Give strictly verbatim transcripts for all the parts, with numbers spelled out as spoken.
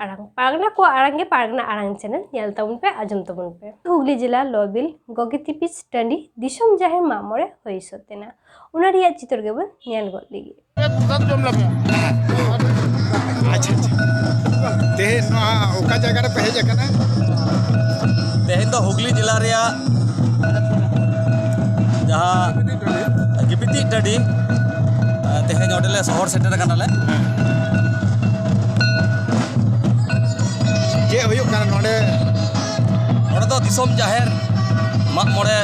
ᱟᱲᱟᱝ, ᱯᱟᱨᱜᱟᱱᱟ ᱠᱚᱣᱟᱜ ᱟᱲᱟᱝ ᱜᱮ ᱯᱟᱨᱜᱟᱱᱟ ᱟᱲᱟᱝ ᱪᱮᱱᱮᱞ ᱧᱮᱞ ᱛᱟᱵᱚᱱ ᱯᱮ, ᱟᱸᱡᱚᱢ ᱛᱟᱵᱚᱱ ᱯᱮ᱾ ᱦᱩᱜᱽᱞᱤ ᱡᱮᱞᱟ ᱞᱚᱵᱤᱞ ᱜᱚᱜᱮ ᱛᱤᱯᱤᱥ ᱴᱟᱺᱰᱤ ᱫᱤᱥᱚᱢ ᱡᱟᱦᱮᱨ ᱢᱟᱜ ᱢᱚᱬᱮ ᱦᱩᱭ ᱥᱟᱹᱛ ᱮᱱᱟ, ᱚᱱᱟ ᱨᱮᱭᱟᱜ ᱪᱤᱛᱟᱹᱨ ᱜᱮᱵᱚᱱ ᱧᱮᱞ ᱜᱚᱫ ᱞᱮᱜᱮ᱾ ᱟᱪᱪᱷᱟ, ᱟᱪᱪᱷᱟ᱾ ᱛᱮᱦᱮᱧ ᱱᱚᱣᱟ ᱚᱠᱟ ᱡᱟᱭᱜᱟ ᱨᱮᱯᱮ ᱦᱮᱡ ᱟᱠᱟᱱᱟ? ᱛᱮᱦᱮᱧ ᱫᱚ ᱦᱩᱜᱽᱞᱤ ᱡᱮᱞᱟ ᱨᱮᱭᱟᱜ ᱡᱟᱦᱟᱸ ᱜᱤᱯᱤᱛᱤᱡ ᱴᱟᱺᱰᱤ, ᱛᱮᱦᱮᱧ ᱚᱸᱰᱮ ᱞᱮ ᱥᱚᱦᱚᱨ ᱥᱮᱴᱮᱨ ᱟᱠᱟᱱᱟᱞᱮ᱾ ᱪᱮᱫ ᱦᱩᱭᱩᱜ ᱠᱟᱱᱟ ᱱᱚᱰᱮ? ᱱᱚᱰᱮ ᱫᱚ ᱫᱤᱥᱚᱢ ᱡᱟᱦᱮᱨ ᱢᱟᱜ ᱢᱚᱬᱮ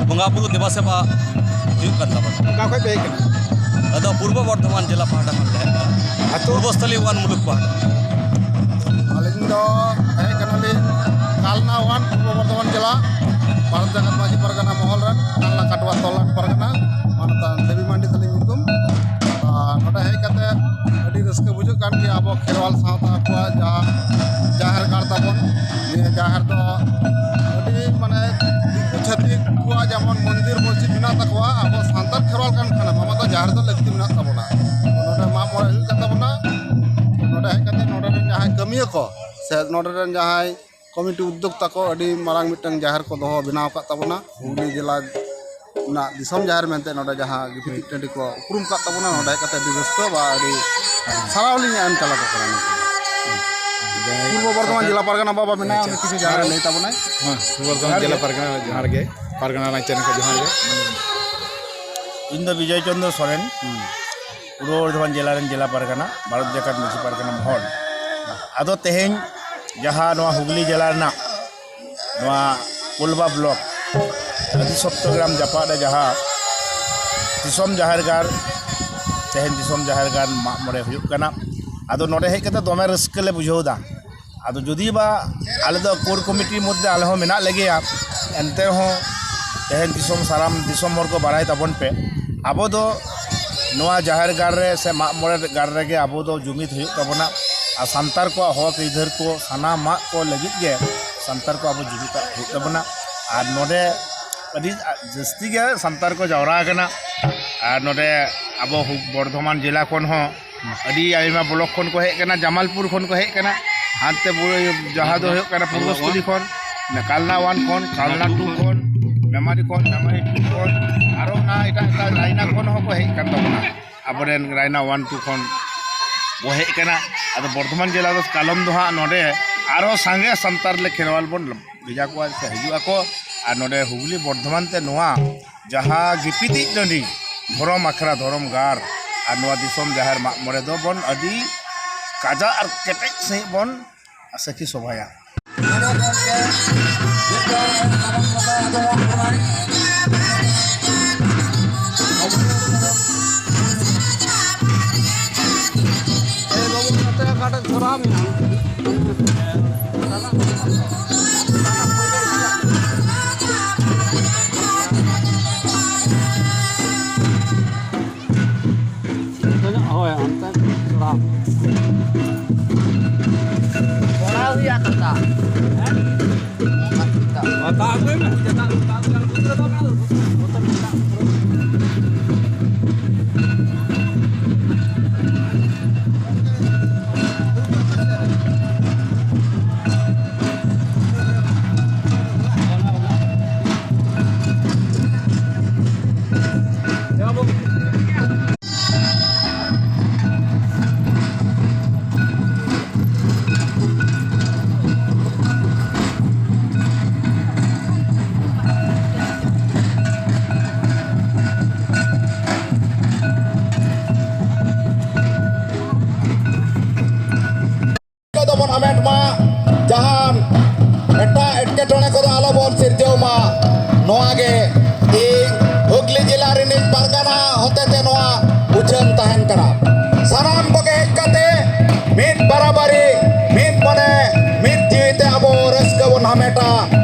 ᱵᱚᱸᱜᱟ ᱵᱩᱨᱩ ᱫᱮᱵᱟ ᱥᱮᱵᱟ ᱦᱩᱭᱩᱜ ᱠᱟᱱ ᱛᱟᱵᱚᱱᱟ᱾ ᱚᱠᱟ ᱠᱷᱚᱡ ᱯᱮ ᱦᱮᱡ ᱠᱟᱱᱟ? ᱟᱫᱚ ᱯᱩᱨᱵᱚ ᱵᱚᱨᱫᱷᱚᱢᱟᱱ ᱡᱮᱞᱟ ᱯᱟᱦᱴᱟ ᱠᱷᱚᱱ ᱞᱮ ᱦᱮᱡ ᱠᱟᱱᱟ᱾ ᱟᱹᱛᱩ? ᱯᱩᱨᱵᱚᱥᱛᱷᱟᱞᱤ ᱚᱣᱟᱱ ᱢᱩᱞᱩᱠ ᱯᱟᱦᱴᱟ᱾ ᱟᱹᱞᱤᱧ ᱫᱚ ᱦᱮᱡ ᱠᱟᱱᱟᱞᱤᱧ ᱠᱟᱞᱱᱟ ᱚᱣᱟᱱ, ᱯᱩᱨᱵᱚ ᱵᱚᱨᱫᱷᱚᱢᱟᱱ ᱡᱮᱞᱟ, ᱵᱷᱟᱨᱚᱛ ᱡᱟᱠᱟᱛ ᱢᱟᱹᱡᱷᱤ ᱯᱟᱨᱜᱟᱱᱟ ᱢᱚᱦᱚᱞ ᱨᱮᱱ ᱠᱟᱞᱱᱟ ᱠᱟᱴᱣᱟ ᱛᱚᱞᱟᱴ ᱯᱟᱨᱜᱟᱱᱟ, ᱢᱟᱱᱚᱛᱟᱱ ᱫᱮᱵᱤ ᱢᱟᱱᱰᱤ ᱛᱟᱹᱞᱤᱧ ᱧᱩᱛᱩᱢ᱾ ᱟᱨ ᱱᱚᱰᱮ ᱦᱮᱡ ᱠᱟᱛᱮ ᱟᱹᱰᱤ ᱨᱟᱹᱥᱠᱟᱹ ᱵᱩᱡᱷᱟᱹᱜ ᱠᱟᱱ ᱜᱮᱭᱟ᱾ ᱟᱵᱚ ᱠᱷᱮᱨᱣᱟᱞ ᱥᱟᱶᱛᱟ ᱠᱚᱣᱟᱜ ᱡᱟᱦᱟᱸ ᱡᱟᱦᱮᱨ ᱜᱟᱲ ᱛᱟᱵᱚᱱ, ᱱᱤᱭᱟᱹ ᱡᱟᱦᱮᱨ ᱫᱚ ᱟᱹᱰᱤ, ᱢᱟᱱᱮ, ᱫᱤᱠᱩ ᱪᱷᱟᱹᱛᱤᱠ ᱠᱚᱣᱟᱜ ᱡᱮᱢᱚᱱ ᱢᱚᱱᱫᱤᱨ ᱢᱚᱥᱡᱤᱫ ᱢᱮᱱᱟᱜ ᱛᱟᱠᱚᱣᱟ, ᱟᱵᱚ ᱥᱟᱱᱛᱟᱲ ᱠᱷᱮᱨᱣᱟᱞ ᱠᱟᱱ ᱠᱷᱟᱱᱮᱢ, ᱟᱢᱟᱜ ᱫᱚ ᱡᱟᱦᱮᱨ ᱫᱚ ᱞᱟᱹᱠᱛᱤ ᱢᱮᱱᱟᱜ ᱛᱟᱵᱚᱱᱟ᱾ ᱱᱚᱰᱮ ᱢᱟᱜ ᱢᱚᱬᱮ ᱦᱩᱭᱩᱜ ᱠᱟᱱ ᱛᱟᱵᱚᱱᱟ᱾ ᱱᱚᱰᱮ ᱦᱮᱡ ᱠᱟᱛᱮ ᱱᱚᱰᱮ ᱨᱮᱱ ᱡᱟᱦᱟᱸᱭ ᱠᱟᱹᱢᱤᱭᱟᱹ ᱠᱚ ᱥᱮ ᱱᱚᱰᱮ ᱨᱮᱱ ᱡᱟᱦᱟᱸᱭ ᱠᱚᱢᱤᱴᱤ ᱩᱫᱽᱫᱳᱠᱛᱟ ᱠᱚ ᱟᱹᱰᱤ ᱢᱟᱨᱟᱝ ᱢᱤᱫᱴᱟᱝ ᱡᱟᱦᱮᱨ ᱠᱚ ᱫᱚᱦᱚ ᱵᱮᱱᱟᱣ ᱟᱠᱟᱫ ᱛᱟᱵᱚᱱᱟ᱾ ᱦᱩᱜᱽᱞᱤ ᱡᱮᱞᱟ ᱨᱮᱱᱟᱜ ᱫᱤᱥᱚᱢ ᱡᱟᱦᱮᱨ ᱢᱮᱱᱛᱮ ᱱᱚᱰᱮ ᱡᱟᱦᱟᱸ ᱜᱤᱯᱤᱛᱤᱡ ᱴᱟᱺᱰᱤ ᱠᱚ ᱩᱯᱨᱩᱢ ᱟᱠᱟᱫ ᱛᱟᱵᱚᱱᱟ, ᱱᱚᱰᱮ ᱦᱮᱡ ᱠᱟᱛᱮ ᱟᱹᱰᱤ ᱨᱟᱹᱥᱠᱟᱹ ᱵᱟ ᱟᱹᱰᱤ ᱥᱟᱨᱦᱟᱣ ᱞᱤᱧ ᱮᱢ ᱪᱟᱞ ᱟᱠᱚ ᱠᱟᱱᱟ᱾ ᱯᱩᱨᱵᱚ ᱵᱚᱨᱫᱷᱚᱢᱟᱱ ᱡᱮᱞᱟ ᱯᱟᱨᱜᱟᱱᱟ ᱵᱟᱵᱟ ᱢᱮᱱᱟᱭᱟ, ᱩᱱᱤ ᱠᱤᱪᱷᱩ ᱡᱟᱦᱟᱸ ᱞᱟᱹᱭ ᱛᱟᱵᱚᱱᱟᱭ᱾ ᱦᱮᱸ, ᱯᱩᱨᱵᱚ ᱵᱚᱨᱫᱷᱚᱢᱟᱱ ᱡᱮᱞᱟ ᱯᱟᱨᱜᱟᱱᱟ ᱡᱚᱦᱟᱨ ᱜᱮ, ᱯᱟᱨᱜᱟᱱᱟ ᱞᱟᱝ ᱪᱮᱱᱮᱞ ᱠᱚ ᱡᱚᱦᱟᱨ ᱜᱮ᱾ ᱤᱧ ᱫᱚ ᱵᱤᱡᱚᱭ ᱪᱚᱱᱫᱨᱚ ᱥᱚᱨᱮᱱ, ᱯᱩᱨᱵᱚ ᱵᱚᱨᱫᱷᱚᱢᱟᱱ ᱡᱮᱞᱟ ᱨᱮᱱ ᱡᱮᱞᱟ ᱯᱟᱨᱜᱟᱱᱟ, ᱵᱷᱟᱨᱚᱛ ᱡᱟᱠᱟᱛ ᱢᱟᱹᱡᱷᱤ ᱯᱟᱨᱜᱟᱱᱟ ᱢᱚᱦᱚᱞ᱾ ᱟᱫᱚ ᱛᱮᱦᱮᱧ ᱡᱟᱦᱟᱸ ᱱᱚᱣᱟ ᱦᱩᱜᱽᱞᱤ ᱡᱮᱞᱟ ᱨᱮᱱᱟᱜ ᱱᱚᱣᱟ ᱠᱳᱞᱵᱟ ᱵᱞᱚᱠ ᱟᱹᱫᱤ ᱥᱚᱯᱛᱚ ᱜᱨᱟᱢ ᱡᱟᱯᱟᱜ ᱨᱮ ᱡᱟᱦᱟᱸ ᱫᱤᱥᱚᱢ ᱡᱟᱦᱮᱨ ᱜᱟᱲ, ᱛᱮᱦᱮᱧ ᱫᱤᱥᱚᱢ ᱡᱟᱦᱮᱨ ᱜᱟᱲ ᱢᱟᱜ ᱢᱚᱬᱮ ᱦᱩᱭᱩᱜ ᱠᱟᱱᱟ᱾ ᱟᱫᱚ ᱱᱚᱰᱮ ᱦᱮᱡ ᱠᱟᱛᱮ ᱫᱚᱢᱮ ᱨᱟᱹᱥᱠᱟᱹ ᱞᱮ ᱵᱩᱡᱷᱟᱹᱣ ᱮᱫᱟ᱾ ᱟᱫᱚ ᱡᱩᱫᱤ ᱵᱟ ᱟᱞᱮ ᱫᱚ ᱠᱳᱨ ᱠᱚᱢᱤᱴᱤ ᱢᱚᱫᱽᱫᱷᱮ ᱟᱞᱮ ᱦᱚᱸ ᱢᱮᱱᱟᱜ ᱞᱮᱜᱮᱭᱟ, ᱮᱱᱛᱮ ᱨᱮᱦᱚᱸ ᱛᱮᱦᱮᱧ ᱫᱤᱥᱚᱢ ᱥᱟᱱᱟᱢ ᱫᱤᱥᱚᱢ ᱦᱚᱲ ᱠᱚ ᱵᱟᱲᱟᱭ ᱛᱟᱵᱚᱱ ᱯᱮ, ᱟᱵᱚ ᱫᱚ ᱱᱚᱣᱟ ᱡᱟᱦᱮᱨ ᱜᱟᱲ ᱨᱮ ᱥᱮ ᱢᱟᱜ ᱢᱚᱬᱮ ᱜᱟᱲ ᱨᱮᱜᱮ ᱟᱵᱚ ᱫᱚ ᱡᱩᱢᱤᱫ ᱦᱩᱭᱩᱜ ᱛᱟᱵᱚᱱᱟ᱾ ᱟᱨ ᱥᱟᱱᱛᱟᱲ ᱠᱚᱣᱟᱜ ᱦᱚᱠ ᱟᱹᱭᱫᱟᱹᱨ ᱠᱚ ᱥᱟᱱᱟᱢᱟᱜ ᱠᱚ ᱞᱟᱹᱜᱤᱫ ᱜᱮ ᱥᱟᱱᱛᱟᱲ ᱠᱚ ᱟᱵᱚ ᱡᱩᱢᱤᱫᱚᱜ ᱦᱩᱭᱩᱜ ᱛᱟᱵᱚᱱᱟ᱾ ᱟᱨ ᱱᱚᱰᱮ ᱟᱹᱰᱤ ᱡᱟᱹᱥᱛᱤ ᱜᱮ ᱥᱟᱱᱛᱟᱲ ᱠᱚ ᱡᱟᱣᱨᱟ ᱟᱠᱟᱱᱟ᱾ ᱟᱨ ᱱᱚᱰᱮ ᱟᱵᱚ ᱦᱩ-, ᱵᱚᱨᱫᱷᱚᱢᱟᱱ ᱡᱮᱞᱟ ᱠᱷᱚᱱ ᱦᱚᱸ ᱟᱹᱰᱤ ᱟᱭᱢᱟ ᱵᱞᱚᱠ ᱠᱷᱚᱱ ᱠᱚ ᱦᱮᱡ ᱟᱠᱟᱱᱟ, ᱡᱟᱢᱟᱞᱯᱩᱨ ᱠᱷᱚᱱ ᱠᱚ ᱦᱮᱡ ᱟᱠᱟᱱᱟ᱾ ᱦᱟᱱᱛᱮ ᱵᱩ-, ᱡᱟᱦᱟᱸ ᱫᱚ ᱦᱩᱭᱩᱜ ᱠᱟᱱᱟ ᱯᱩᱨᱵᱚᱥᱛᱷᱚᱞᱤ ᱠᱷᱚᱱ, ᱠᱟᱞᱱᱟ ᱳᱣᱟᱱ ᱠᱷᱚᱱ, ᱠᱟᱞᱱᱟ ᱴᱩ ᱠᱷᱚᱱ, ᱢᱮᱢᱟᱨᱤ ᱠᱷᱚᱱ, ᱢᱮᱢᱟᱨᱤ ᱴᱩ ᱠᱷᱚᱱ, ᱟᱨᱚ ᱚᱱᱟ ᱮᱴᱟᱜ ᱮᱴᱟᱜ ᱞᱟᱭᱤᱱᱟ ᱠᱷᱚᱱ ᱦᱚᱸᱠᱚ ᱦᱮᱡ ᱠᱟᱱ ᱛᱟᱵᱚᱱᱟ᱾ ᱟᱵᱚᱨᱮᱱ ᱨᱟᱭᱱᱟ ᱳᱣᱟᱱ ᱴᱩ ᱠᱷᱚᱱ ᱠᱚ ᱦᱮᱡ ᱠᱟᱱᱟ᱾ ᱟᱫᱚ ᱵᱚᱨᱫᱷᱚᱢᱟᱱ ᱡᱮᱞᱟ ᱫᱚ ᱠᱟᱞᱚᱢ ᱫᱚ ᱦᱟᱸᱜ ᱱᱚᱰᱮ ᱟᱨᱚ ᱥᱟᱸᱜᱮ ᱥᱟᱱᱛᱟᱲ ᱞᱮ ᱠᱷᱮᱨᱣᱟᱞ ᱵᱚᱱ ᱵᱷᱮᱡᱟ ᱠᱚᱣᱟ ᱥᱮ ᱦᱤᱡᱩᱜ ᱟᱠᱚ᱾ ᱟᱨ ᱱᱚᱰᱮ ᱦᱩᱜᱽᱞᱤ ᱵᱚᱨᱫᱷᱚᱢᱟᱱ ᱛᱮ ᱱᱚᱣᱟ ᱡᱟᱦᱟᱸ ᱜᱤᱯᱤᱛᱤᱡ ᱴᱟᱺᱰᱤ ᱫᱷᱚᱨᱚᱢ ᱟᱠᱷᱲᱟ, ᱫᱷᱚᱨᱚᱢ ᱜᱟᱲ, ᱟᱨ ᱱᱚᱣᱟ ᱫᱤᱥᱚᱢ ᱡᱟᱦᱮᱨ ᱢᱟᱜ ᱢᱚᱬᱮ ᱫᱚ ᱵᱚᱱ ᱟᱹᱰᱤ ᱠᱟᱡᱟᱜ ᱟᱨ ᱠᱮᱴᱮᱡ ᱥᱟᱺᱦᱤᱡ ᱵᱚᱱ ᱥᱟᱹᱠᱷᱤ ᱥᱚᱵᱷᱟᱭᱟ᱾ ᱦᱳᱭ, ᱚᱱᱛᱮ ᱛᱷᱚᱲᱟ᱾ ᱠᱚᱨᱟᱣ ᱦᱩᱭᱩᱜᱼᱟ ᱛᱚ, ᱫᱟᱜ᱾ ᱦᱮᱸ? ᱫᱟᱜ ᱟᱹᱜᱩᱭ ᱢᱮ, ᱪᱮᱫᱟᱜ ᱫᱟᱜ ᱟᱹᱜᱩᱭ ᱢᱮ? ᱫᱚᱵᱚᱱ ᱦᱟᱢᱮᱴ ᱢᱟ, ᱡᱟᱦᱟᱱ ᱮᱴᱟᱜ ᱮᱴᱠᱮᱴᱚᱬᱮ ᱠᱚᱫᱚ ᱟᱞᱚᱵᱚᱱ ᱥᱤᱨᱡᱟᱹᱣ ᱢᱟ᱾ ᱱᱚᱣᱟ ᱜᱮ ᱤᱧ ᱦᱩᱜᱽᱞᱤ ᱡᱮᱞᱟ ᱨᱤᱱᱤᱡ ᱯᱟᱨᱜᱟᱱᱟ ᱦᱚᱛᱮᱛᱮ ᱱᱚᱣᱟ ᱩᱪᱷᱟᱹᱱ ᱛᱟᱦᱮᱱ ᱠᱟᱱᱟ᱾ ᱥᱟᱱᱟᱢ ᱠᱚᱜᱮ ᱦᱮᱡ ᱠᱟᱛᱮ ᱢᱤᱫ ᱵᱟᱨᱟᱵᱟᱨᱤ, ᱢᱤᱫ ᱢᱚᱱᱮ, ᱢᱤᱫ ᱡᱤᱣᱤ ᱛᱮ ᱟᱵᱚ ᱨᱟᱹᱥᱠᱟᱹ ᱵᱚᱱ ᱦᱟᱢᱮᱴᱟ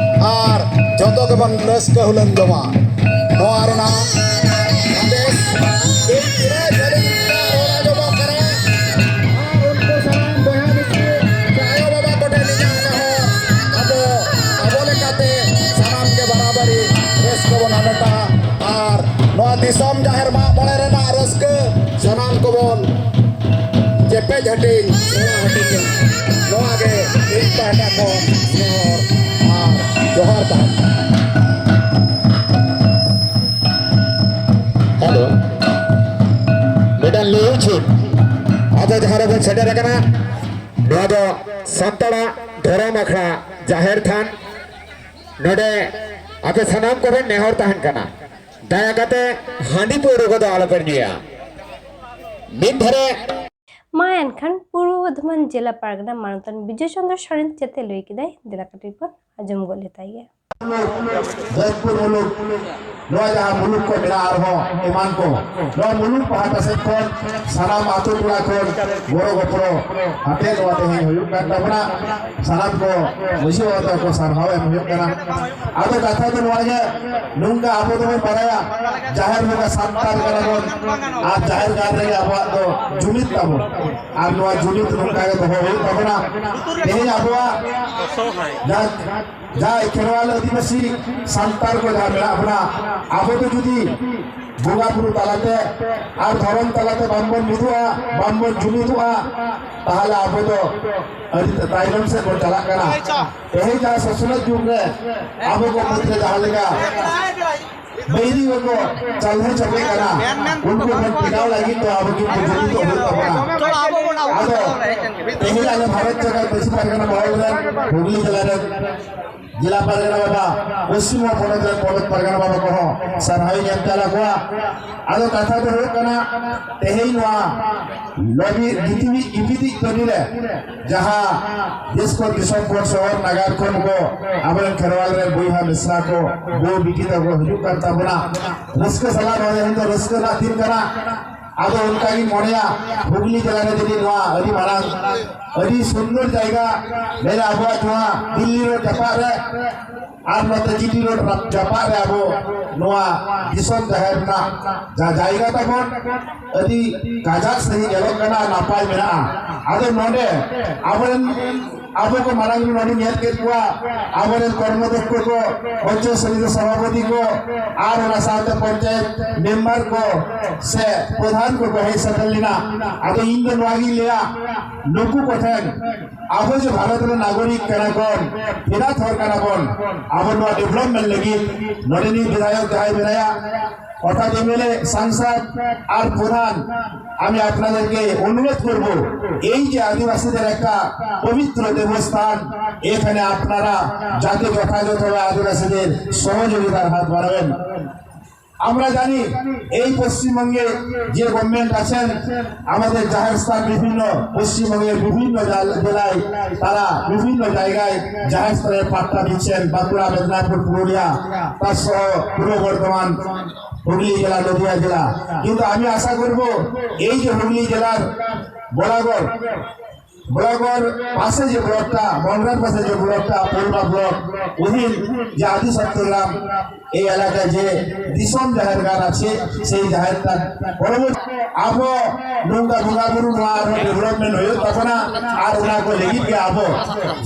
ᱟᱨ ᱡᱚᱛᱚ ᱜᱮᱵᱚᱱ ᱨᱟᱹᱥᱠᱟᱹ ᱦᱩᱞᱟᱹᱝ ᱡᱚᱝᱟ᱾ ᱱᱚᱣᱟ ᱨᱮᱱᱟᱜ ᱥᱟᱸᱫᱮᱥ ᱤᱧ ᱛᱤᱱᱟᱹᱜ ᱡᱷᱟᱹᱞᱤᱧ ᱨᱚᱲ ᱟᱸᱡᱚᱢᱚᱜ ᱠᱟᱱᱟ, ᱟᱨ ᱩᱱᱠᱩ ᱥᱟᱱᱟᱢ ᱵᱚᱭᱦᱟ ᱢᱤᱥᱤ ᱥᱮ ᱟᱭᱳ ᱵᱟᱵᱟ ᱠᱚᱴᱷᱮᱱ ᱤᱧᱟᱹᱜ ᱱᱮᱦᱚᱨ, ᱟᱵᱚ, ᱟᱵᱚ ᱞᱮᱠᱟᱛᱮ ᱥᱟᱱᱟᱢ ᱜᱮ ᱵᱟᱨᱟᱵᱟᱨᱤ ᱨᱟᱹᱥᱠᱟᱹ ᱵᱚᱱ ᱦᱟᱢᱮᱴᱟ ᱟᱨ ᱱᱚᱣᱟ ᱫᱤᱥᱚᱢ ᱡᱟᱦᱮᱨ ᱢᱟᱜ ᱢᱚᱬᱮ ᱨᱮᱱᱟᱜ ᱨᱟᱹᱥᱠᱟᱹ ᱥᱟᱱᱟᱢ ᱠᱚᱵᱚᱱ ᱪᱮᱯᱮᱡ ᱦᱟᱹᱴᱤᱧ, ᱥᱮᱬᱟ ᱦᱟᱹᱴᱤᱧᱟ᱾ ᱱᱚᱣᱟ ᱜᱮ ᱮᱴᱟᱜ ᱠᱚ ᱱᱮᱦᱚᱨ ᱟᱨ ᱡᱚᱦᱟᱨ ᱛᱟᱦᱮᱱ᱾ ᱦᱮᱞᱳ, ᱢᱤᱫᱴᱟᱝ ᱞᱟᱹᱭ ᱩᱪᱤᱛ, ᱟᱫᱚ ᱡᱟᱦᱟᱸ ᱨᱮᱵᱚᱱ ᱥᱮᱴᱮᱨ ᱟᱠᱟᱱᱟ, ᱱᱚᱣᱟ ᱫᱚ ᱥᱟᱱᱛᱟᱲᱟᱜ ᱫᱷᱚᱨᱚᱢ ᱟᱠᱷᱲᱟ ᱡᱟᱦᱮᱨ ᱛᱷᱟᱱ᱾ ᱱᱚᱰᱮ ᱟᱯᱮ ᱥᱟᱱᱟᱢ ᱠᱚᱴᱷᱮᱱ ᱱᱮᱦᱚᱨ ᱛᱟᱦᱮᱱ ᱠᱟᱱᱟ, ᱫᱟᱭᱟ ᱠᱟᱛᱮ ᱦᱟᱺᱰᱤ ᱯᱟᱹᱣᱨᱟᱹ ᱠᱚᱫᱚ ᱟᱞᱚᱯᱮ ᱧᱩᱭᱟ᱾ ᱢᱤᱫ ᱫᱷᱟᱨᱮ ᱢᱟ ᱮᱱᱠᱷᱟᱱ ᱯᱩᱨᱵᱚ ᱵᱚᱨᱫᱷᱚᱢᱟᱱ ᱡᱮᱞᱟ ᱯᱟᱨᱜᱟᱱᱟ ᱢᱟᱱᱚᱛᱟᱱ ᱵᱤᱡᱚᱭ ᱪᱚᱸᱫᱽᱨᱚ ᱥᱚᱨᱮᱱ ᱪᱮᱫ ᱮ ᱞᱟᱹᱭ ᱠᱮᱫᱟᱭ, ᱫᱮᱞᱟ ᱠᱟᱹᱴᱤᱡ ᱵᱚᱱ ᱟᱸᱡᱚᱢ ᱜᱚᱫ ᱞᱮᱛᱟᱭ ᱜᱮ᱾ ᱡᱳᱫᱷᱯᱩᱨ ᱢᱩᱞᱩᱠ, ᱱᱚᱣᱟ ᱡᱟᱦᱟᱸ ᱢᱩᱞᱩᱠ ᱠᱚ ᱢᱮᱱᱟᱜᱼᱟ ᱟᱨᱦᱚᱸ ᱮᱢᱟᱱ ᱠᱚ, ᱱᱚᱣᱟ ᱢᱩᱞᱩᱠ ᱯᱟᱦᱴᱟ ᱥᱮᱫ ᱠᱷᱚᱱ ᱥᱟᱱᱟᱢ ᱟᱛᱳ ᱴᱚᱞᱟ ᱠᱷᱚᱱ ᱜᱚᱲᱚ ᱜᱚᱯᱚᱲᱚ ᱟᱛᱮ ᱱᱚᱣᱟ ᱛᱮᱦᱮᱧ ᱦᱩᱭᱩᱜ ᱠᱟᱱ ᱛᱟᱵᱚᱱᱟ᱾ ᱥᱟᱱᱟᱢ ᱠᱚ ᱢᱟᱹᱡᱷᱤ ᱵᱟᱵᱟ ᱛᱟᱠᱚ ᱥᱟᱨᱦᱟᱣ ᱮᱢ ᱦᱩᱭᱩᱜ ᱠᱟᱱᱟ᱾ ᱟᱫᱚ ᱠᱟᱛᱷᱟ ᱫᱚ ᱱᱚᱣᱟ ᱜᱮ, ᱱᱚᱝᱠᱟ ᱟᱵᱚ ᱫᱚᱵᱚᱱ ᱵᱟᱲᱟᱭᱟ ᱡᱟᱦᱮᱨ ᱵᱚᱸᱜᱟ ᱥᱟᱱᱛᱟᱲ ᱠᱟᱱᱟ ᱵᱚᱱ, ᱟᱨ ᱡᱟᱦᱮᱨ ᱜᱟᱲ ᱨᱮᱜᱮ ᱟᱵᱚᱣᱟᱜ ᱫᱚ ᱡᱩᱢᱤᱫ ᱛᱟᱵᱚᱱ, ᱟᱨ ᱱᱚᱣᱟ ᱡᱩᱢᱤᱫ ᱱᱚᱝᱠᱟ ᱜᱮ ᱫᱚᱦᱚ ᱦᱩᱭᱩᱜ ᱛᱟᱵᱚᱱᱟ᱾ ᱛᱮᱦᱮᱧ ᱟᱵᱚᱣᱟᱜ ᱡᱟᱦᱟᱸ ᱡᱟᱦᱟᱸᱭ ᱠᱷᱮᱨᱣᱟᱞ ᱟᱹᱫᱤᱵᱟᱹᱥᱤ ᱥᱟᱱᱛᱟᱲ ᱠᱚ ᱡᱟᱦᱟᱸ ᱢᱮᱱᱟᱜ ᱵᱚᱱᱟ, ᱟᱵᱚ ᱫᱚ ᱡᱩᱫᱤ ᱵᱚᱸᱜᱟ ᱵᱩᱨᱩ ᱛᱟᱞᱟᱛᱮ ᱟᱨ ᱫᱷᱚᱨᱚᱢ ᱛᱟᱞᱟᱛᱮ ᱵᱟᱝᱵᱚᱱ ᱢᱤᱫᱚᱜᱼᱟ, ᱵᱟᱝᱵᱚᱱ ᱡᱩᱢᱤᱫᱚᱜᱼᱟ, ᱛᱟᱦᱚᱞᱮ ᱟᱵᱚ ᱫᱚ ᱟᱹᱰᱤ ᱛᱟᱭᱱᱚᱢ ᱥᱮᱫ ᱵᱚᱱ ᱪᱟᱞᱟᱜ ᱠᱟᱱᱟ᱾ ᱛᱮᱦᱮᱧ ᱡᱟᱦᱟᱸ ᱥᱚᱥᱱᱚᱜ ᱡᱩᱜᱽ ᱨᱮ ᱟᱵᱚ ᱠᱚ ᱢᱩᱫᱽᱨᱮ ᱡᱟᱦᱟᱸ ᱞᱮᱠᱟ ᱵᱟᱹᱭᱨᱤ ᱠᱚᱠᱚ ᱪᱟᱞᱦᱮ ᱪᱟᱯᱮ ᱠᱟᱱᱟ, ᱩᱱᱠᱩ ᱠᱷᱚᱱ ᱴᱮᱠᱟᱣ ᱞᱟᱹᱜᱤᱫ ᱫᱚ ᱟᱵᱚ ᱠᱤᱱᱛᱩ ᱡᱩᱢᱤᱫᱚᱜ ᱦᱩᱭᱩᱜ ᱛᱟᱵᱚᱱᱟ᱾ ᱟᱫᱚ ᱛᱮᱦᱮᱧ ᱟᱞᱮ ᱵᱷᱟᱨᱚᱛ ᱡᱟᱠᱟᱛ ᱢᱟᱹᱡᱷᱤ ᱯᱟᱨᱜᱟᱱᱟ ᱢᱚᱦᱚᱞ ᱨᱮᱱ, ᱦᱩᱜᱽᱞᱤ ᱡᱮᱞᱟ ᱨᱮᱱ ᱡᱮᱞᱟ ᱯᱟᱨᱜᱟᱱᱟ ᱵᱟᱵᱟ, ᱯᱚᱥᱪᱤᱢ ᱯᱚᱱᱚᱛ ᱨᱮᱱ ᱯᱚᱱᱚᱛ ᱯᱟᱨᱜᱟᱱᱟ ᱵᱟᱵᱟ ᱠᱚᱦᱚᱸ ᱥᱟᱨᱦᱟᱣ ᱤᱧ ᱮᱢ ᱪᱟᱞ ᱟᱠᱚᱣᱟ᱾ ᱟᱫᱚ ᱠᱟᱛᱷᱟ ᱫᱚ ᱦᱩᱭᱩᱜ ᱠᱟᱱᱟ, ᱛᱮᱦᱮᱧ ᱱᱚᱣᱟ ᱞᱚᱵᱤ ᱜᱤᱛᱤᱡ ᱜᱤᱯᱤᱫᱤᱡ ᱠᱟᱹᱢᱤ ᱨᱮ ᱡᱟᱦᱟᱸ ᱫᱮᱥ ᱠᱚ ᱫᱤᱥᱚᱢ ᱠᱷᱚᱱ ᱥᱚᱦᱚᱨ ᱱᱟᱜᱟᱨ ᱠᱷᱚᱱ ᱠᱚ ᱟᱵᱚᱨᱮᱱ ᱠᱷᱮᱨᱣᱟᱞ ᱨᱮᱱ ᱵᱚᱭᱦᱟ ᱢᱤᱥᱨᱟ ᱠᱚ, ᱵᱟᱹᱦᱩ ᱵᱤᱴᱤ ᱛᱟᱠᱚ ᱦᱤᱡᱩᱜ ᱠᱟᱱ ᱛᱟᱵᱚᱱᱟ, ᱨᱟᱹᱥᱠᱟᱹ ᱥᱟᱞᱟᱜ ᱱᱚᱣᱟ ᱛᱮᱦᱮᱧ ᱫᱚ ᱨᱟᱹᱥᱠᱟᱹ ᱨᱮᱱᱟᱜ ᱫᱤᱱ ᱠᱟᱱᱟ᱾ ᱟᱫᱚ ᱚᱱᱠᱟ ᱜᱤᱧ ᱢᱚᱱᱮᱭᱟ, ᱦᱩᱜᱽᱞᱤ ᱡᱮᱞᱟ ᱨᱮ ᱡᱩᱫᱤ ᱱᱚᱣᱟ ᱟᱹᱰᱤ ᱢᱟᱨᱟᱝ, ᱟᱹᱰᱤ ᱥᱩᱱᱫᱚᱨ ᱡᱟᱭᱜᱟ ᱢᱮᱱᱟᱜᱼᱟ ᱟᱵᱚᱣᱟᱜ ᱱᱚᱣᱟ ᱫᱤᱞᱞᱤ ᱨᱳᱰ ᱡᱟᱯᱟᱜ ᱨᱮ, ᱟᱨ ᱱᱚᱛᱮ ᱡᱤᱴᱤ ᱨᱳᱰ ᱨᱟ-, ᱡᱟᱯᱟᱜ ᱨᱮ ᱟᱵᱚ ᱱᱚᱣᱟ ᱫᱤᱥᱚᱢ ᱡᱟᱦᱮᱨ ᱨᱮᱱᱟᱜ ᱡᱟ-, ᱡᱟᱭᱜᱟ ᱛᱟᱵᱚᱱ, ᱟᱹᱰᱤ ᱠᱟᱡᱟᱠ ᱥᱟᱺᱦᱤᱡ ᱧᱮᱞᱚᱜ ᱠᱟᱱᱟ, ᱱᱟᱯᱟᱭ ᱢᱮᱱᱟᱜᱼᱟ᱾ ᱟᱫᱚ ᱱᱚᱰᱮ ᱟᱵᱚᱨᱮᱱ, ᱟᱵᱚ ᱠᱚ ᱢᱟᱨᱟᱝ ᱱᱚᱰᱮ ᱧᱮᱞ ᱠᱮᱫ ᱠᱚᱣᱟ, ᱟᱵᱚᱨᱮᱱ ᱠᱚᱨᱢᱚᱫᱚᱠᱠᱷᱚ ᱠᱚ, ᱚᱧᱪᱚᱞ ᱥᱚᱢᱤᱛᱤ ᱥᱚᱵᱷᱟᱯᱚᱛᱤ ᱠᱚ, ᱟᱨ ᱚᱱᱟ ᱥᱟᱶᱛᱮ ᱯᱚᱧᱪᱟᱭᱮᱛ ᱢᱮᱢᱵᱟᱨ ᱠᱚ ᱥᱮ ᱯᱨᱚᱫᱷᱟᱱ ᱠᱚᱠᱚ ᱦᱮᱡ ᱥᱮᱴᱮᱨ ᱞᱮᱱᱟ᱾ ᱟᱫᱚ ᱤᱧ ᱫᱚ ᱱᱚᱣᱟ ᱜᱤᱧ ᱞᱟᱹᱭᱟ, ᱱᱩᱠᱩ ᱠᱚᱴᱷᱮᱱ ᱟᱵᱚ ᱡᱮ ᱵᱷᱟᱨᱚᱛ ᱨᱮᱱ ᱱᱟᱜᱚᱨᱤᱠ ᱠᱟᱱᱟ ᱵᱚᱱ, ᱯᱷᱮᱨᱟᱛ ᱦᱚᱲ ᱠᱟᱱᱟ ᱵᱚᱱ, ᱟᱵᱚ ᱱᱚᱣᱟ ᱰᱮᱵᱷᱞᱚᱯᱢᱮᱱᱴ ᱞᱟᱹᱜᱤᱫ ᱱᱚᱰᱮᱱᱤᱡ ᱵᱤᱫᱷᱟᱭᱚᱠ ᱡᱟᱦᱟᱸᱭ ᱢᱮᱱᱟᱭᱟ, অর্থাৎ এমএলএ, সাংসদ আর প্রধান, আমি আপনাদেরকে অনুরোধ করব, এই যে আদিবাসীদের একটা পবিত্র দেবস্থান, এখানে আপনারা যাতে যথাযথভাবে আদিবাসীদের সহযোগিতার হাত বাড়াবেন। আমরা জানি এই পশ্চিমবঙ্গে যে গভর্নমেন্ট আছেন, আমাদের জাহের স্থান বিভিন্ন, পশ্চিমবঙ্গের বিভিন্ন জেল- জেলায় তারা বিভিন্ন জায়গায় জাহের স্থানের পাট্টা দিচ্ছেন, বাঁকুড়া, মেদিনীপুর, পুরুলিয়া, তার সহ পূর্ব বর্ধমান, হুগলি জেলা, নদিয়া জেলা। কিন্তু আমি আশা করব এই যে হুগলি জেলার বরাগড়, বরাগড় পাশে যে ব্লকটা, মন্ডলার পাশে যে ব্লকটা, পূর্বা ব্লক, অধীন যে আদি সত্যগ্রাম, এই এলাকায় যে দিসম জাহের গান আছে, সেই জাহেরটা পরবর্তী ᱟᱵᱚ ᱱᱚᱝᱠᱟ ᱵᱚᱸᱜᱟ ᱵᱩᱨᱩ ᱱᱚᱣᱟ ᱟᱨᱦᱚᱸ ᱰᱮᱵᱷᱞᱚᱯᱢᱮᱱᱴ ᱦᱩᱭᱩᱜ ᱛᱟᱵᱚᱱᱟ᱾ ᱟᱨ ᱚᱱᱟ ᱠᱚ ᱞᱟᱹᱜᱤᱫ ᱜᱮ ᱟᱵᱚ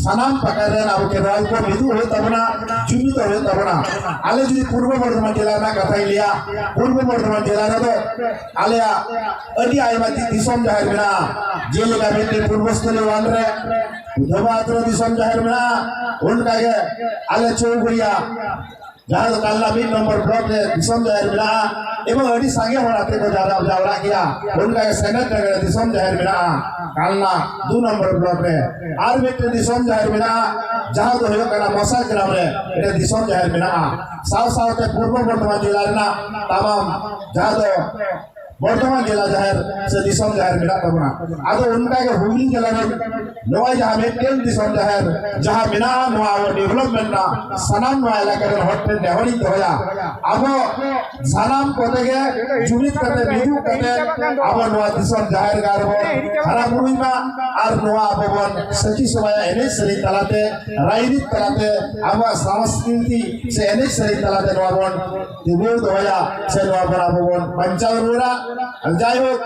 ᱥᱟᱱᱟᱢ ᱯᱟᱠᱟ ᱨᱮᱱ ᱟᱵᱚ ᱠᱷᱮᱨᱣᱟᱞ ᱠᱚ ᱢᱤᱫᱩᱜ ᱦᱩᱭᱩᱜ ᱛᱟᱵᱚᱱᱟ, ᱡᱩᱢᱤᱫᱚᱜ ᱦᱩᱭᱩᱜ ᱛᱟᱵᱚᱱᱟ᱾ ᱟᱞᱮ ᱡᱩᱫᱤ ᱯᱩᱨᱵᱚ ᱵᱚᱨᱫᱷᱚᱢᱟᱱ ᱡᱮᱞᱟ ᱨᱮᱱᱟᱜ ᱠᱟᱛᱷᱟᱧ ᱞᱟᱹᱭᱟ, ᱯᱩᱨᱵᱚ ᱵᱚᱨᱫᱷᱚᱢᱟᱱ ᱡᱮᱞᱟ ᱨᱮᱫᱚ ᱟᱞᱮᱭᱟᱜ ᱟᱹᱰᱤ ᱟᱭᱢᱟ ᱫᱤ- ᱫᱤᱥᱚᱢ ᱡᱟᱦᱮᱨ ᱢᱮᱱᱟᱜᱼᱟ᱾ ᱡᱮᱞᱮᱠᱟ ᱢᱤᱫᱴᱮᱱ ᱯᱩᱨᱵᱚᱥᱛᱷᱚᱞᱤ ᱚᱣᱟᱱ ᱨᱮ ᱫᱷᱚᱵᱟ ᱟᱛᱨᱟ ᱫᱤᱥᱚᱢ ᱡᱟᱦᱮᱨ ᱢᱮᱱᱟᱜᱼᱟ, ᱚᱱᱠᱟᱜᱮ ᱟᱞᱮ ᱪᱳᱣᱜᱩᱲᱤᱭᱟ, ᱡᱟᱦᱟᱸ ᱫᱚ ᱠᱟᱞᱱᱟ ᱢᱤᱫ ᱱᱚᱢᱵᱚᱨ ᱵᱞᱚᱠ ᱨᱮ ᱫᱤᱥᱚᱢ ᱡᱟᱦᱮᱨ ᱢᱮᱱᱟᱜᱼᱟ, ᱮᱵᱚᱝ ᱟᱹᱰᱤ ᱥᱟᱸᱜᱮ ᱦᱚᱲ ᱟᱛᱮ ᱠᱚ ᱡᱟᱣᱨᱟ ᱡᱟᱣᱨᱟᱜ ᱜᱮᱭᱟ᱾ ᱚᱱᱠᱟᱜᱮ ᱥᱮᱱᱮᱴ ᱱᱚᱜᱚᱨ ᱨᱮ ᱫᱤᱥᱚᱢ ᱡᱟᱦᱮᱨ ᱢᱮᱱᱟᱜᱼᱟ, ᱠᱟᱞᱱᱟ ᱫᱩ ᱱᱚᱢᱵᱚᱨ ᱵᱞᱚᱠ ᱨᱮ᱾ ᱟᱨ ᱢᱤᱫᱴᱮᱱ ᱫᱤᱥᱚᱢ ᱡᱟᱦᱮᱨ ᱢᱮᱱᱟᱜᱼᱟ, ᱡᱟᱦᱟᱸ ᱫᱚ ᱦᱩᱭᱩᱜ ᱠᱟᱱᱟ ᱢᱚᱥᱟ ᱜᱨᱟᱢ ᱨᱮ ᱢᱤᱫᱴᱮᱱ ᱫᱤᱥᱚᱢ ᱡᱟᱦᱮᱨ ᱢᱮᱱᱟᱜᱼᱟ᱾ ᱥᱟᱶ ᱥᱟᱶᱛᱮ ᱯᱩᱨᱵᱚ ᱵᱚᱨᱫᱷᱚᱢᱟᱱ ᱡᱮᱞᱟ ᱨᱮᱱᱟᱜ ᱛᱟᱢᱟᱢ ᱡᱟᱦᱟᱸ ᱫᱚ ᱵᱚᱨᱫᱷᱚᱢᱟᱱ ᱡᱮᱞᱟ ᱡᱟᱦᱮᱨ ᱥᱮ ᱫᱤᱥᱚᱢ ᱡᱟᱦᱮᱨ ᱢᱮᱱᱟᱜ ᱛᱟᱵᱚᱱᱟ᱾ ᱟᱫᱚ ᱚᱱᱠᱟ ᱜᱮ ᱦᱩᱜᱽᱞᱤ ᱡᱮᱞᱟ ᱨᱮ ᱱᱚᱜᱼᱚᱭ ᱡᱟᱦᱟᱸ ᱢᱤᱫᱴᱮᱱ ᱫᱤᱥᱚᱢ ᱡᱟᱦᱮᱨ ᱡᱟᱦᱟᱸ ᱢᱮᱱᱟᱜᱼᱟ, ᱱᱚᱣᱟ ᱟᱵᱚ ᱰᱮᱵᱷᱞᱚᱯᱢᱮᱱᱴ ᱨᱮᱱᱟᱜ ᱥᱟᱱᱟᱢ ᱱᱚᱣᱟ ᱮᱞᱟᱠᱟ ᱨᱮᱱ ᱦᱚᱲ ᱴᱷᱮᱱ ᱱᱮᱦᱚᱨᱤᱧ ᱫᱚᱦᱚᱭᱟ, ᱟᱵᱚ ᱥᱟᱱᱟᱢ ᱠᱚᱛᱮ ᱜᱮ ᱡᱩᱢᱤᱫ ᱠᱟᱛᱮ, ᱢᱤᱫᱩᱜ ᱠᱟᱛᱮ ᱟᱵᱚ ᱱᱚᱣᱟ ᱫᱤᱥᱚᱢ ᱡᱟᱦᱮᱨ ᱜᱟᱲ ᱵᱚᱱ ᱦᱟᱨᱟ ᱵᱩᱨᱩᱭ ᱢᱟ ᱟᱨ ᱱᱚᱣᱟ ᱟᱵᱚ ᱵᱚᱱ ᱥᱟᱹᱠᱷᱤ ᱥᱚᱵᱷᱟᱭᱟ ᱮᱱᱮᱡ ᱥᱮᱨᱮᱧ ᱛᱟᱞᱟᱛᱮ, ᱨᱟᱭᱨᱤᱛ ᱛᱟᱞᱟᱛᱮ, ᱟᱵᱚᱣᱟᱜ ᱥᱚᱝᱥᱠᱨᱤᱛᱤ ᱥᱮ ᱮᱱᱮᱡ ᱥᱮᱨᱮᱧ ᱛᱟᱞᱟᱛᱮ ᱱᱚᱣᱟ ᱵᱚᱱ ᱛᱤᱸᱜᱩ ᱫᱚᱦᱚᱭᱟ ᱥᱮ ᱱᱚᱣᱟ ᱵᱚᱱ ᱟᱵᱚ ᱵᱚᱱ ᱵᱟᱧᱪᱟᱣ ᱨᱩᱣᱟᱹᱲᱟ᱾ ᱡᱟᱭᱦᱳᱠ,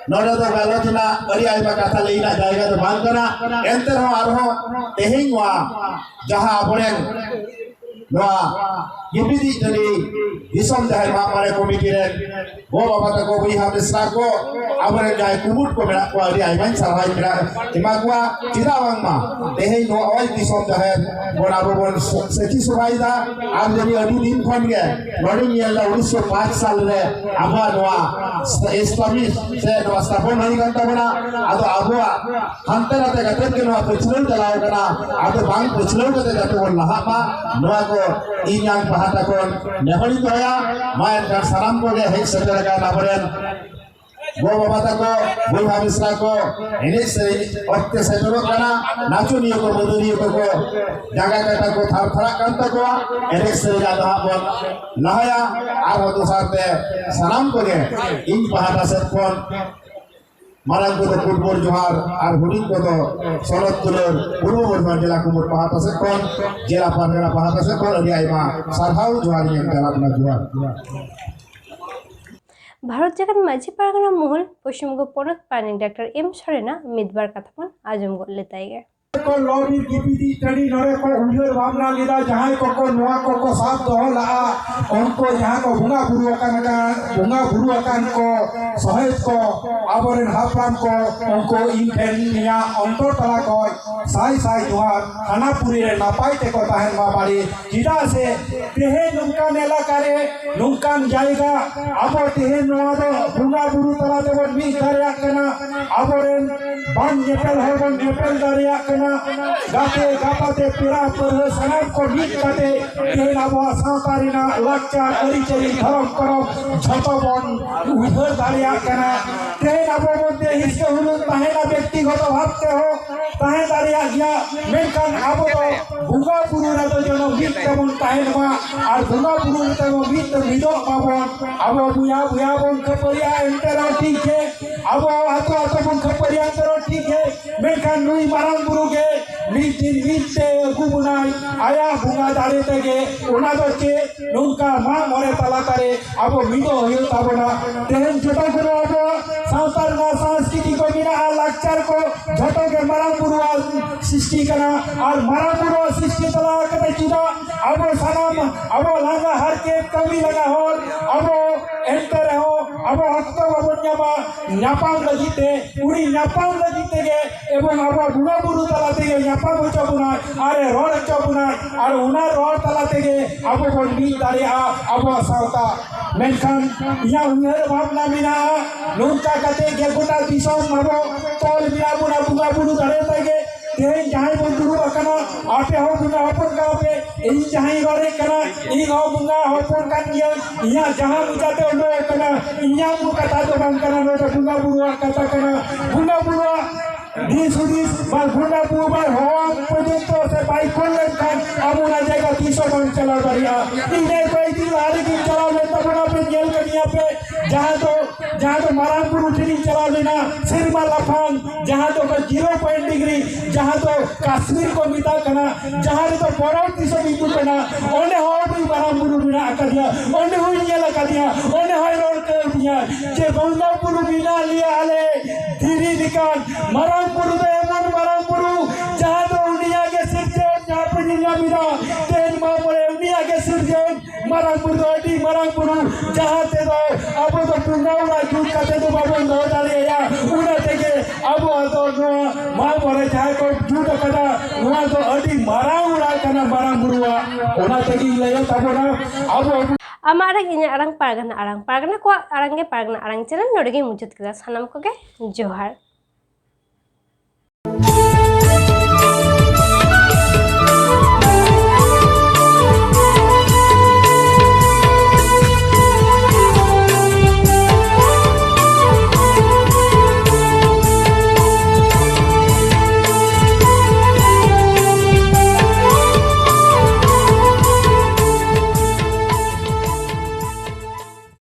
ᱱᱚᱰᱮ ᱫᱚ ᱜᱟᱞᱚᱪ ᱨᱮᱱᱟᱜ ᱟᱹᱰᱤ ᱟᱭᱢᱟ ᱠᱟᱛᱷᱟ ᱞᱟᱹᱭ ᱨᱮᱱᱟᱜ ᱡᱟᱭᱜᱟ ᱫᱚ ᱵᱟᱝ ᱠᱟᱱᱟ᱾ ᱮᱱᱛᱮ ᱨᱮᱦᱚᱸ ᱟᱨᱦᱚᱸ ᱛᱮᱦᱮᱧ ᱱᱚᱣᱟ ᱡᱟᱦᱟᱸ ᱟᱵᱚᱨᱮᱱ ᱱᱚᱣᱟ ᱜᱤᱯᱤᱫᱤᱡ ᱴᱟᱺᱰᱤ ᱫᱤᱥᱚᱢ ᱡᱟᱦᱮᱨ ᱢᱟᱜ ᱢᱚᱬᱮ ᱠᱚᱢᱤᱴᱤ ᱨᱮᱱ ᱜᱚ ᱵᱟᱵᱟ ᱛᱟᱠᱚ, ᱵᱚᱭᱦᱟ ᱢᱤᱥᱨᱟ ᱠᱚ, ᱟᱵᱚᱨᱮᱱ ᱡᱟᱦᱟᱸᱭ ᱠᱩᱢᱩᱴ ᱠᱚ ᱢᱮᱱᱟᱜ ᱠᱚᱣᱟ, ᱟᱹᱰᱤ ᱟᱭᱢᱟᱧ ᱥᱟᱨᱦᱟᱣ ᱢᱮᱱᱟᱜ ᱮᱢᱟ ᱠᱚᱣᱟ᱾ ᱪᱮᱫᱟᱜ ᱵᱟᱝᱢᱟ ᱛᱮᱦᱮᱧ ᱱᱚᱜᱼᱚᱭ ᱫᱤᱥᱚᱢ ᱡᱟᱦᱮᱨ ᱵᱚᱱ ᱟᱵᱚ ᱵᱚᱱ ᱥᱟᱹᱠᱷᱤ ᱥᱚᱵᱷᱟᱭᱮᱫᱟ᱾ ᱟᱨ ᱡᱟᱹᱱᱤᱡ ᱟᱹᱰᱤ ᱫᱤᱱ ᱠᱷᱚᱱ ᱜᱮ ᱱᱚᱰᱮᱧ ᱧᱮᱞ ᱮᱫᱟ, ᱩᱱᱤᱥᱥᱚ ᱯᱟᱸᱪ ᱥᱟᱞ ᱨᱮ ᱟᱵᱚᱣᱟᱜ ᱱᱚᱣᱟ ᱤᱥᱞᱟᱢᱤ ᱥᱮ ᱱᱚᱣᱟ ᱥᱛᱷᱟᱯᱚᱱ ᱦᱩᱭ ᱠᱟᱱ ᱛᱟᱵᱚᱱᱟ᱾ ᱟᱫᱚ ᱟᱵᱚᱣᱟᱜ ᱦᱟᱱᱛᱮ ᱱᱟᱛᱮ ᱠᱟᱛᱮ ᱜᱮ ᱱᱚᱣᱟ ᱯᱟᱹᱪᱷᱞᱟᱹᱣ ᱪᱟᱞᱟᱣ ᱠᱟᱱᱟ᱾ ᱟᱫᱚ ᱵᱟᱝ ᱯᱟᱹᱪᱷᱞᱟᱹᱣ ᱠᱟᱛᱮ ᱡᱟᱛᱮ ᱵᱚᱱ ᱞᱟᱦᱟᱜ ᱢᱟ, ᱱᱚᱣᱟ ᱠᱚ ᱤᱧᱟᱹᱜ ᱯᱟᱦᱴᱟ ᱠᱷᱚᱱ ᱱᱮᱦᱚᱨᱤᱧ ᱫᱚᱦᱚᱭᱟ᱾ ᱢᱟ ᱮᱱᱠᱷᱟᱱ ᱥᱟᱱᱟᱢ ᱠᱚᱜᱮ ᱦᱮᱡ ᱥᱮᱴᱮᱨ ᱟᱠᱟᱱ ᱟᱵᱚᱨᱮᱱ ᱜᱚ ᱵᱟᱵᱟ ᱛᱟᱠᱚ, ᱵᱚᱭᱦᱟ ᱢᱤᱥᱨᱟ ᱠᱚ, ᱮᱱᱮᱡ ᱥᱮᱨᱮᱧ ᱚᱠᱛᱮ ᱥᱮᱴᱮᱨᱚᱜ ᱠᱟᱱᱟ᱾ ᱱᱟᱪᱚᱱᱤᱭᱟᱹ ᱠᱚ, ᱢᱟᱹᱫᱟᱹᱱᱤᱭᱟᱹ ᱠᱚᱠᱚ ᱡᱟᱸᱜᱟ ᱠᱟᱴᱟ ᱠᱚ ᱛᱷᱟᱨ ᱛᱷᱟᱨᱟᱜ ᱠᱟᱱ ᱛᱟᱠᱚᱣᱟ᱾ ᱮᱱᱮᱡ ᱥᱮᱨᱮᱧ ᱟᱫᱚ ᱦᱟᱸᱜ ᱵᱚᱱ ᱞᱟᱦᱟᱭᱟ᱾ ᱟᱨᱦᱚᱸ ᱫᱚᱥᱟᱨ ᱛᱮ ᱥᱟᱱᱟᱢ ᱠᱚᱜᱮ ᱤᱧ ᱯᱟᱦᱴᱟ ᱥᱮᱫ ᱠᱷᱚᱱ ᱢᱟᱨᱟᱝ ᱠᱚᱫᱚ ᱯᱷᱩᱴᱵᱚᱞ ᱡᱚᱦᱟᱨ ᱟᱨ ᱦᱩᱰᱤᱧ ᱠᱚᱫᱚ ᱥᱚᱱᱚᱛ ᱫᱩᱞᱟᱹᱲ ᱯᱩᱨᱵᱚ ᱵᱚᱨᱫᱷᱚᱢᱟᱱ ᱡᱮᱞᱟ ᱠᱩᱢᱩᱴ ᱯᱟᱦᱴᱟ ᱥᱮᱫ ᱠᱷᱚᱱ, ᱡᱮᱞᱟ ᱯᱟᱨᱜᱟᱱᱟ ᱯᱟᱦᱴᱟ ᱥᱮᱫ ᱠᱷᱚᱱ ᱟᱹᱰᱤ ᱟᱭᱢᱟ ᱥᱟᱨᱦᱟᱣ ᱡᱚᱦᱟᱨ ᱤᱧ ᱮᱢ ᱪᱟᱞᱟᱜ ᱠᱟᱱᱟ᱾ ᱡᱚᱦᱟᱨ᱾ ᱵᱷᱟᱨᱚᱛ ᱡᱟᱠᱟᱛ ᱢᱟᱹᱡᱷᱤ ᱯᱟᱨᱜᱟᱱᱟ ᱢᱚᱦᱚᱞ ᱯᱚᱥᱪᱤᱢ ᱵᱚᱝᱜᱚ ᱯᱚᱱᱚᱛ ᱯᱟᱨᱟᱱᱤᱠ ᱰᱟᱠᱛᱟᱨ ᱮᱢ ᱥᱚᱨᱮᱱᱟᱜ ᱢᱤᱫ ᱵᱟᱨ ᱠᱟᱛᱷᱟ ᱵᱚᱱ ᱟᱸᱡᱚᱢ ᱜᱚᱫ ᱞᱮᱛᱟᱭ ᱜᱮ᱾ ᱠᱚ ᱞᱚᱵᱤ ᱜᱤᱯᱤᱫᱤ ᱴᱟᱺᱰᱤ ᱱᱚᱰᱮ ᱠᱚ ᱩᱭᱦᱟᱹᱨ ᱵᱷᱟᱵᱽᱱᱟ ᱞᱮᱫᱟ, ᱡᱟᱦᱟᱸᱭ ᱠᱚᱠᱚ ᱱᱚᱣᱟ ᱠᱚᱠᱚ ᱥᱟᱵ ᱫᱚᱦᱚ ᱞᱟᱜᱼᱟ, ᱩᱱᱠᱩ ᱡᱟᱦᱟᱸ ᱠᱚ ᱵᱚᱸᱜᱟ ᱵᱩᱨᱩ ᱟᱠᱟᱱ, ᱵᱚᱸᱜᱟ ᱵᱩᱨᱩ ᱟᱠᱟᱱ ᱠᱚ ᱥᱚᱦᱮᱫ ᱠᱚ, ᱟᱵᱚᱨᱮᱱ ᱦᱟᱯᱲᱟᱢ ᱠᱚ, ᱩᱱᱠᱩ ᱤᱧ ᱴᱷᱮᱱ ᱤᱧᱟᱹᱜ ᱚᱱᱛᱚᱨ ᱛᱟᱞᱟ ᱠᱷᱚᱱ ᱥᱟᱭ ᱥᱟᱭ ᱡᱚᱦᱟᱨ, ᱛᱷᱟᱱᱟᱯᱩᱨᱤ ᱨᱮ ᱱᱟᱯᱟᱭ ᱛᱮᱠᱚ ᱛᱟᱦᱮᱱ ᱢᱟ ᱵᱟᱲᱮ᱾ ᱪᱮᱫᱟᱜ ᱥᱮ ᱛᱮᱦᱮᱧ ᱱᱚᱝᱠᱟᱱ ᱮᱞᱟᱠᱟ ᱨᱮ, ᱱᱚᱝᱠᱟᱱ ᱡᱟᱭᱜᱟ, ᱟᱵᱚ ᱛᱮᱦᱮᱧ ᱱᱚᱣᱟ ᱫᱚ ᱵᱚᱸᱜᱟ ᱵᱩᱨᱩ ᱛᱟᱞᱟ ᱛᱮᱵᱚᱱ ᱢᱤᱫ ᱫᱟᱲᱮᱭᱟᱜ ᱠᱟᱱᱟ, ᱟᱵᱚᱨᱮᱱ ᱵᱟᱝ ᱧᱮᱯᱮᱞ ᱦᱚᱲ ᱵᱚᱱ ᱧᱮᱯᱮᱞ ᱫᱟᱲᱮᱭᱟᱜ ᱠᱟᱱᱟ, ᱜᱟᱛᱮ ᱜᱟᱯᱟᱛᱮ ᱯᱮᱲᱟ ᱯᱟᱹᱨᱦᱟᱹ ᱥᱟᱱᱟᱢ ᱠᱚ ᱢᱤᱫ ᱠᱟᱛᱮ ᱛᱮᱦᱮᱧ ᱟᱵᱚᱣᱟᱜ ᱥᱟᱶᱛᱟ ᱨᱮᱱᱟᱜ ᱞᱟᱠᱪᱟᱨ, ᱟᱹᱨᱤᱪᱟᱹᱞᱤ, ᱫᱷᱚᱨᱚᱢ, ᱠᱚᱨᱚᱢ ᱡᱷᱚᱛᱚ ᱵᱚᱱ ᱩᱭᱦᱟᱹᱨ ᱫᱟᱲᱮᱭᱟᱜ ᱠᱟᱱᱟ᱾ ᱛᱮᱦᱮᱧ ᱟᱵᱚ ᱢᱚᱫᱽᱫᱷᱮ ᱦᱤᱥᱠᱟᱹ ᱦᱩᱞᱩᱝ ᱛᱟᱦᱮᱱᱟ, ᱵᱮᱠᱛᱤᱜᱚᱛᱚ ᱵᱷᱟᱵ ᱛᱮᱦᱚᱸ ᱛᱟᱦᱮᱸ ᱫᱟᱲᱮᱭᱟᱜ ᱜᱮᱭᱟ, ᱢᱮᱱᱠᱷᱟᱱ ᱟᱵᱚ ᱫᱚ ᱵᱚᱸᱜᱟ ᱵᱩᱨᱩ ᱨᱮᱫᱚ ᱡᱮᱱᱚ ᱢᱤᱫ ᱛᱮᱵᱚᱱ ᱛᱟᱦᱮᱱ ᱢᱟ ᱟᱨ ᱵᱚᱸᱜᱟ ᱵᱩᱨᱩ ᱨᱮᱫᱚ ᱢᱤᱫ ᱛᱮ ᱢᱤᱫᱚᱜ ᱢᱟᱵᱚᱱ᱾ ᱟᱵᱚ ᱵᱚᱭᱦᱟ ᱵᱚᱭᱦᱟ ᱵᱚᱱ ᱠᱷᱟᱹᱯᱟᱹᱨᱤᱜᱼᱟ, ᱮᱱᱛᱮ ᱨᱮᱦᱚᱸ ᱴᱷᱤᱠ ᱜᱮ, ᱟᱵᱚ ᱟᱛᱳ ᱟᱛᱳ ᱵᱚᱱ ᱠᱷᱟᱹᱯᱟᱹᱨᱤᱜᱼᱟ, ᱮᱱᱛᱮ ᱨᱮᱦᱚᱸ ᱴᱷᱤᱠ ᱜᱮ, ᱢᱮᱱᱠᱷᱟᱱ ᱱᱩᱭ ᱢᱟᱨᱟᱝ ᱵᱩᱨᱩ ᱜᱮ ᱢᱤᱫ ᱫᱤᱱ ᱢᱤᱫ ᱛᱮ ᱟᱹᱜᱩ ᱵᱚᱱᱟᱭ, ᱟᱭᱟᱜ ᱵᱚᱸᱜᱟ ᱫᱟᱲᱮ ᱛᱮᱜᱮ᱾ ᱚᱱᱟ ᱫᱚ ᱪᱮᱫ? ᱱᱚᱝᱠᱟ ᱢᱟᱜ ᱢᱚᱬᱮ ᱛᱟᱞᱟ ᱛᱟᱞᱮ ᱟᱵᱚ ᱢᱤᱫᱚᱜ ᱦᱩᱭᱩᱜ ᱛᱟᱵᱚᱱᱟ᱾ ᱛᱮᱦᱮᱧ ᱡᱚᱛᱚ ᱠᱷᱚᱱ ᱟᱵᱚ ᱥᱟᱶᱛᱟ ᱨᱮᱱᱟᱜ ᱥᱟᱝᱥᱠᱨᱤᱛᱤᱠ ᱟᱨ ᱞᱟᱠᱪᱟᱨ ᱠᱚ ᱡᱷᱚᱛᱚ ᱜᱮ ᱢᱟᱨᱟᱝ ᱵᱩᱨᱩᱣᱟᱜ ᱥᱨᱤᱥᱴᱤ ᱠᱟᱱᱟ᱾ ᱟᱨ ᱢᱟᱨᱟᱝ ᱵᱩᱨᱩᱣᱟᱜ ᱥᱨᱤᱥᱴᱤ ᱛᱟᱞᱟ ᱠᱟᱛᱮ ᱪᱮᱫᱟᱜ ᱟᱵᱚ ᱥᱟᱱᱟᱢ, ᱟᱵᱚ ᱞᱟᱸᱜᱟ ᱦᱟᱨᱠᱮᱛ ᱠᱟᱹᱢᱤ ᱞᱟᱸᱜᱟ ᱦᱚᱲ ᱟᱵᱚ ᱮᱱᱛᱮ ᱨᱮᱦᱚᱸ ᱟᱵᱚ ᱚᱠᱛᱚ ᱵᱟᱵᱚᱱ ᱧᱟᱢᱟ ᱧᱟᱯᱟᱢ ᱞᱟᱹᱜᱤᱫ ᱛᱮ? ᱩᱱᱤ ᱧᱟᱯᱟᱢ ᱞᱟᱹᱜᱤᱫ ᱛᱮᱜᱮ ᱮᱵᱚᱝ ᱟᱵᱚ ᱵᱚᱸᱜᱟ ᱵᱩᱨᱩ ᱛᱟᱞᱟ ᱛᱮᱜᱮ ᱧᱟᱯᱟᱢ ᱦᱚᱪᱚ ᱵᱚᱱᱟᱭ, ᱟᱨ ᱮ ᱨᱚᱲ ᱦᱚᱪᱚ ᱵᱚᱱᱟᱭ, ᱟᱨ ᱚᱱᱟ ᱨᱚᱲ ᱛᱟᱞᱟ ᱛᱮᱜᱮ ᱟᱵᱚ ᱵᱚᱱ ᱢᱤᱫ ᱫᱟᱲᱮᱭᱟᱜᱼᱟ ᱟᱵᱚᱣᱟᱜ ᱥᱟᱶᱛᱟ᱾ ᱢᱮᱱᱠᱷᱟᱱ ᱤᱧᱟᱹᱜ ᱩᱭᱦᱟᱹᱨ ᱵᱷᱟᱵᱽᱱᱟ ᱢᱮᱱᱟᱜᱼᱟ, ᱱᱚᱝᱠᱟ ᱠᱟᱛᱮ ᱜᱮ ᱜᱚᱴᱟ ᱫᱤᱥᱚᱢ ᱟᱵᱚ ᱛᱚᱞ ᱢᱮᱱᱟᱜ ᱵᱚᱱᱟ ᱵᱚᱸᱜᱟ ᱵᱩᱨᱩ ᱫᱟᱲᱮ ᱛᱮᱜᱮ᱾ ᱛᱮᱦᱮᱧ ᱡᱟᱦᱟᱸᱭ ᱵᱚᱱ ᱫᱩᱲᱩᱵ ᱟᱠᱟᱱᱟ, ᱟᱯᱮ ᱦᱚᱸ ᱵᱚᱸᱜᱟ ᱦᱚᱯᱚᱱ ᱠᱟᱱᱟ ᱯᱮ, ᱤᱧ ᱡᱟᱦᱟᱸᱭ ᱨᱚᱲᱮᱫ ᱠᱟᱱᱟ, ᱤᱧ ᱦᱚᱸ ᱵᱚᱸᱜᱟ ᱦᱚᱯᱚᱱ ᱠᱟᱱ ᱜᱤᱭᱟᱹᱧ᱾ ᱤᱧᱟᱹᱜ ᱡᱟᱦᱟᱸ ᱢᱚᱪᱟᱛᱮ ᱩᱰᱩᱠ ᱟᱠᱟᱱᱟ, ᱤᱧᱟᱹᱜ ᱠᱟᱛᱷᱟ ᱫᱚ ᱵᱟᱝ ᱠᱟᱱᱟ, ᱱᱚᱣᱟ ᱫᱚ ᱵᱚᱸᱜᱟ ᱵᱩᱨᱩᱣᱟᱜ ᱠᱟᱛᱷᱟ ᱠᱟᱱᱟ᱾ ᱵᱚᱸᱜᱟ ᱵᱩᱨᱩᱣᱟᱜ ᱫᱤᱥ ᱦᱩᱫᱤᱥ ᱵᱟ ᱵᱚᱸᱜᱟ ᱵᱩᱨᱩ ᱵᱟᱭ ᱦᱚᱦᱚ ᱯᱚᱨᱡᱚᱱᱛᱚ ᱥᱮ ᱵᱟᱭ ᱠᱚᱞ ᱞᱮᱱᱠᱷᱟᱱ ᱟᱵᱚ ᱚᱱᱟ ᱡᱟᱭᱜᱟ ᱛᱤᱥ ᱦᱚᱸ ᱵᱟᱝ ᱪᱟᱞᱟᱣ ᱫᱟᱲᱮᱭᱟᱜᱼᱟ᱾ ᱤᱧ ᱫᱚ ᱠᱚᱭᱮᱠ ᱫᱤᱱ ᱞᱟᱦᱟ ᱨᱮᱜᱮᱧ ᱪᱟᱞᱟᱣ ᱞᱮᱱ ᱛᱟᱵᱚᱱᱟ, ᱯᱮ ᱧᱮᱞ ᱠᱟᱫᱤᱧᱟ ᱯᱮ, ᱡᱟᱦᱟᱸ ᱫᱚ, ᱡᱟᱦᱟᱸ ᱫᱚ ᱢᱟᱨᱟᱝ ᱵᱩᱨᱩ ᱴᱷᱮᱱᱤᱧ ᱪᱟᱞᱟᱣ ᱞᱮᱱᱟ ᱥᱮᱨᱢᱟ ᱞᱟᱯᱷᱟᱝ, ᱡᱟᱦᱟᱸ ᱫᱚ ᱡᱤᱨᱳ ᱯᱚᱭᱮᱱᱴ ᱰᱤᱜᱽᱨᱤ, ᱡᱟᱦᱟᱸ ᱫᱚ ᱠᱟᱥᱢᱤᱨ ᱠᱚ ᱢᱮᱛᱟᱜ ᱠᱟᱱᱟ, ᱡᱟᱦᱟᱸ ᱨᱮᱫᱚ ᱯᱚᱨᱚᱵᱽ ᱫᱤᱥᱚᱢ ᱤᱧ ᱫᱩᱲᱩᱵ ᱮᱱᱟ, ᱚᱸᱰᱮ ᱦᱚᱸ ᱟᱵᱚᱭᱤᱡ ᱢᱟᱨᱟᱝ ᱵᱩᱨᱩ ᱢᱮᱱᱟᱜ ᱟᱠᱟᱫᱮᱭᱟ, ᱚᱸᱰᱮ ᱦᱚᱸᱧ ᱧᱮᱞ ᱟᱠᱟᱫᱮᱭᱟ, ᱚᱸᱰᱮ ᱦᱚᱸᱭ ᱨᱚᱲ ᱠᱟᱹᱣᱫᱤᱧᱟ ᱡᱮ ᱵᱚᱸᱜᱟ ᱵᱩᱨᱩ ᱢᱮᱱᱟᱜ ᱞᱮᱭᱟ ᱟᱞᱮ ᱫᱷᱤᱨᱤ ᱞᱮᱠᱟᱱ᱾ ᱢᱟᱨᱟᱝ ᱵᱩᱨᱩ ᱫᱚ ᱮᱢᱚᱱ ᱢᱟᱨᱟᱝ ᱵᱩᱨᱩ, ᱡᱟᱦᱟᱸ ᱫᱚ ᱩᱱᱤᱭᱟᱜ ᱜᱮ ᱥᱤᱨᱡᱚᱱ, ᱡᱟᱦᱟᱸ ᱯᱮ ᱧᱮᱞ ᱧᱟᱢ ᱮᱫᱟ, ᱛᱮᱦᱮᱧ ᱢᱟᱜ ᱢᱚᱬᱮ ᱩᱱᱤᱭᱟᱜ ᱜᱮ ᱥᱤᱨᱡᱚᱱ᱾ ᱢᱟᱨᱟᱝ ᱵᱩᱨᱩ ᱫᱚ ᱟᱹᱰᱤ ᱢᱟᱨᱟᱝ ᱵᱩᱨᱩ, ᱡᱟᱦᱟᱸ ᱛᱮᱫᱚ ᱟᱵᱚ ᱫᱚ ᱵᱚᱸᱜᱟ ᱚᱲᱟᱜ ᱡᱩᱛ ᱠᱟᱛᱮ ᱫᱚ ᱵᱟᱵᱚᱱ ᱫᱚᱦᱚ ᱫᱟᱲᱮᱭᱟᱭᱟ᱾ ᱚᱱᱟ ᱛᱮᱜᱮ ᱟᱵᱚᱣᱟᱜ ᱫᱚ ᱱᱚᱣᱟ ᱢᱟᱜ ᱢᱚᱬᱮ ᱡᱟᱦᱟᱸ ᱠᱚ ᱡᱩᱛ ᱟᱠᱟᱫᱟ, ᱱᱚᱣᱟ ᱫᱚ ᱟᱹᱰᱤ ᱢᱟᱨᱟᱝ ᱚᱲᱟᱜ ᱠᱟᱱᱟ ᱢᱟᱨᱟᱝ ᱵᱩᱨᱩᱣᱟᱜ᱾ ᱚᱱᱟ ᱛᱮᱜᱮᱧ ᱞᱟᱹᱭᱮᱫ ᱛᱟᱵᱚᱱᱟ, ᱟᱵᱚ ᱟᱢᱟᱜ ᱟᱲᱟᱝ ᱤᱧᱟᱹᱜ ᱟᱲᱟᱝ ᱯᱟᱨᱜᱟᱱᱟ ᱟᱲᱟᱝ, ᱯᱟᱨᱜᱟᱱᱟ ᱠᱚᱣᱟᱜ ᱟᱲᱟᱝ ᱜᱮ ᱯᱟᱨᱜᱟᱱᱟ ᱟᱲᱟᱝ ᱪᱮᱱᱮᱞ ᱱᱚᱰᱮ ᱜᱮᱧ ᱢᱩᱪᱟᱹᱫ ᱠᱮᱫᱟ᱾ ᱥᱟᱱᱟᱢ ᱠᱚᱜᱮ ᱡᱚᱦᱟᱨ᱾